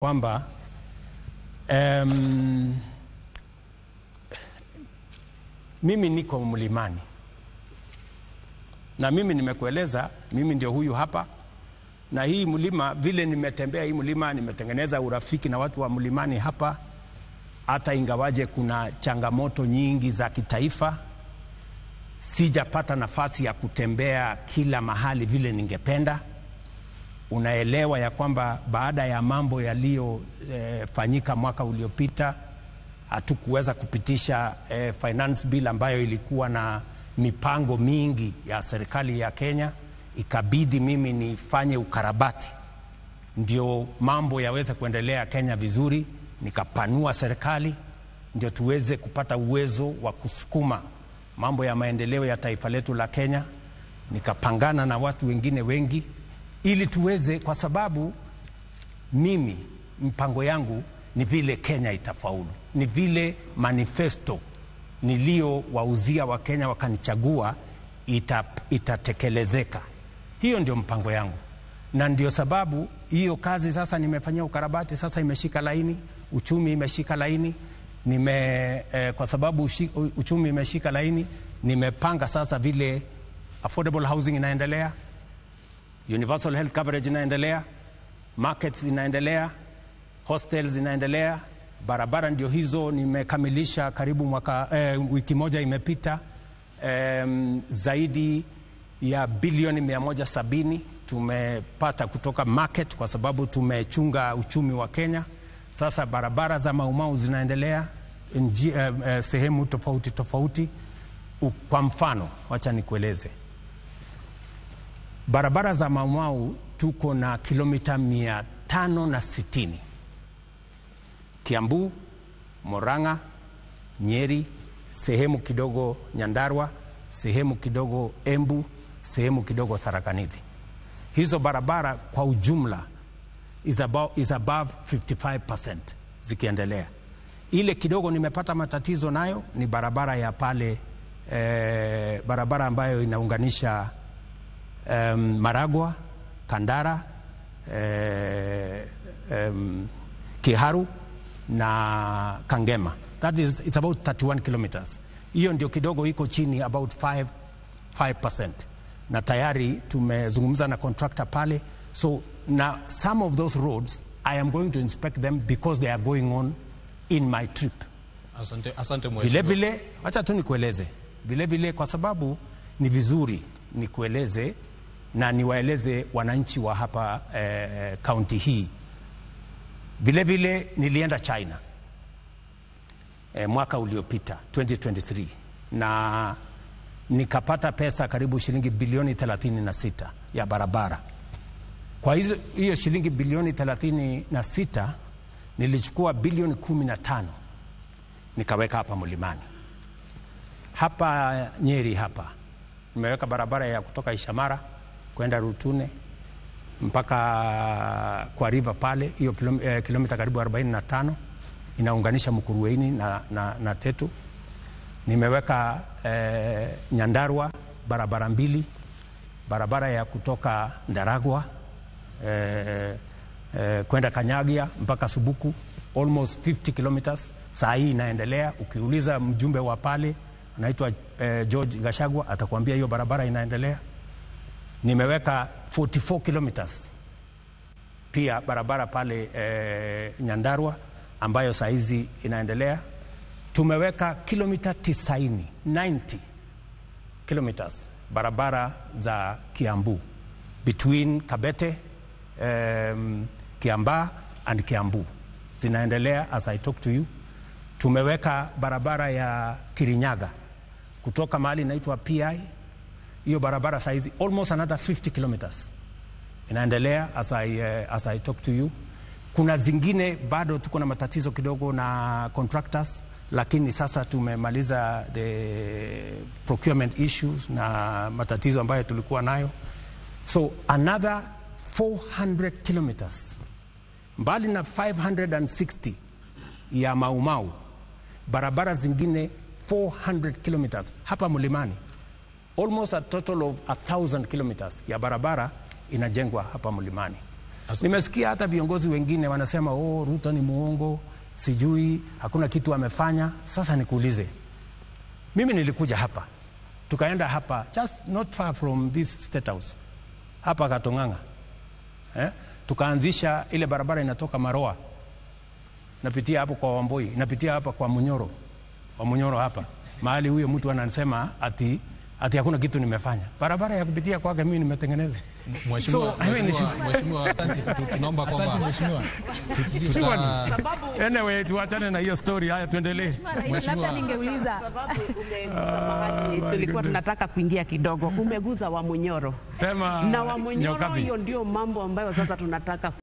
Kwamba mimi niko mlimani na mimi nimekueleza, mimi ndio huyu hapa, na hii mlima vile nimetembea hii mlima, nimetengeneza urafiki na watu wa mlimani hapa, hata ingawaje kuna changamoto nyingi za kitaifa, sijapata nafasi ya kutembea kila mahali vile ningependa. Unaelewa ya kwamba baada ya mambo yaliyofanyika mwaka uliopita, hatukuweza kupitisha finance bill ambayo ilikuwa na mipango mingi ya serikali ya Kenya. Ikabidi mimi nifanye ukarabati ndio mambo yaweze kuendelea Kenya vizuri. Nikapanua serikali ndio tuweze kupata uwezo wa kusukuma mambo ya maendeleo ya taifa letu la Kenya. Nikapangana na watu wengine wengi ili tuweze, kwa sababu mimi mpango yangu ni vile Kenya itafaulu, ni vile manifesto nilio wauzia wa Kenya wakanichagua itatekelezeka. Hiyo ndio mpango yangu, na ndio sababu hiyo kazi sasa nimefanyia ukarabati, sasa imeshika laini, uchumi imeshika laini. Kwa sababu uchumi imeshika laini, nimepanga sasa vile affordable housing inaendelea, universal health coverage inaendelea, markets inaendelea, hostels inaendelea, barabara ndio hizo nimekamilisha karibu mwaka, wiki moja imepita, zaidi ya bilioni 170 tumepata kutoka market kwa sababu tumechunga uchumi wa Kenya. Sasa barabara za Maumau zinaendelea sehemu tofauti tofauti. Kwa mfano, wacha nikueleze barabara za Maumau tuko na kilomita 560. Kiambu, Murang'a, Nyeri, sehemu kidogo Nyandarua, sehemu kidogo Embu, sehemu kidogo Tharaka Nithi. Hizo barabara kwa ujumla is above 55% zikiendelea. Ile kidogo nimepata matatizo nayo ni barabara ya pale barabara ambayo inaunganisha Maragua, Kandara, Kiharu na Kangema. That is, it's about 31 kilometers. Hiyo ndio kidogo iko chini about 5%. Na tayari tumezungumza na contractor pale. So now some of those roads I am going to inspect them because they are going on in my trip. Asante, asante Vile mheshimiwa. vile, wacha tu nikueleze vile vile, kwa sababu ni vizuri nikueleze na niwaeleze wananchi wa hapa kaunti hii. Vile vile nilienda China mwaka uliopita 2023 na nikapata pesa karibu shilingi bilioni 36 ya barabara. Kwa hizo hiyo shilingi bilioni 36 nilichukua bilioni 15 nikaweka hapa mlimani. Hapa Nyeri hapa nimeweka barabara ya kutoka Ishamara kwenda Rutune mpaka kwa river pale, hiyo kilomita karibu 45 inaunganisha Mukurweini na Tetu. Nimeweka Nyandarua barabara mbili, barabara ya kutoka Ndaragwa kwenda Kanyagia mpaka Subuku almost 50 kilometers. Saa hii inaendelea. Ukiuliza mjumbe wa pale anaitwa George Gachagua atakwambia hiyo barabara inaendelea. Nimeweka 44 kilometers pia barabara pale Nyandarua ambayo saa hizi inaendelea. Tumeweka kilomita 90, 90 kilometers barabara za Kiambu between Kabete, Kiambaa and Kiambu zinaendelea as I talk to you. Tumeweka barabara ya Kirinyaga kutoka mahali inaitwa PI, hiyo barabara saizi almost another 50 kilometers inaendelea as I talk to you. Kuna zingine bado tuko na matatizo kidogo na contractors, lakini sasa tumemaliza the procurement issues na matatizo ambayo tulikuwa nayo, so another 400 kilometers mbali na 560 ya Maumau, barabara zingine 400 kilometers hapa mlimani, almost a total of 1,000 kilometers ya barabara inajengwa hapa mlimani. Nimesikia hata viongozi wengine wanasema, oh, Ruto ni muongo, sijui hakuna kitu amefanya. Sasa nikuulize, mimi nilikuja hapa, tukaenda hapa just not far from this State House hapa Katong'ang'a, eh? Tukaanzisha ile barabara inatoka Maroa napitia hapo kwa Wamboi, napitia hapa kwa Munyoro, wa Munyoro hapa mahali huyo mtu anasema ati hakuna kitu nimefanya. Barabara ya kupitia kwake mimi nimetengeneza. Mheshimiwa, So, I mean, Mheshimiwa, tunaomba Asante kwamba mheshimiwa. Surely. Anyway, tuachane na hiyo story. Haya, tuendelee. Mheshimiwa- Labda ningeuliza Sababu umeguza mahali My tulikuwa goodness. tunataka kuingia kidogo, umeguza Wamunyoro Sema na Wamunyoro, Nyokabi. hiyo ndio mambo ambayo sasa tunataka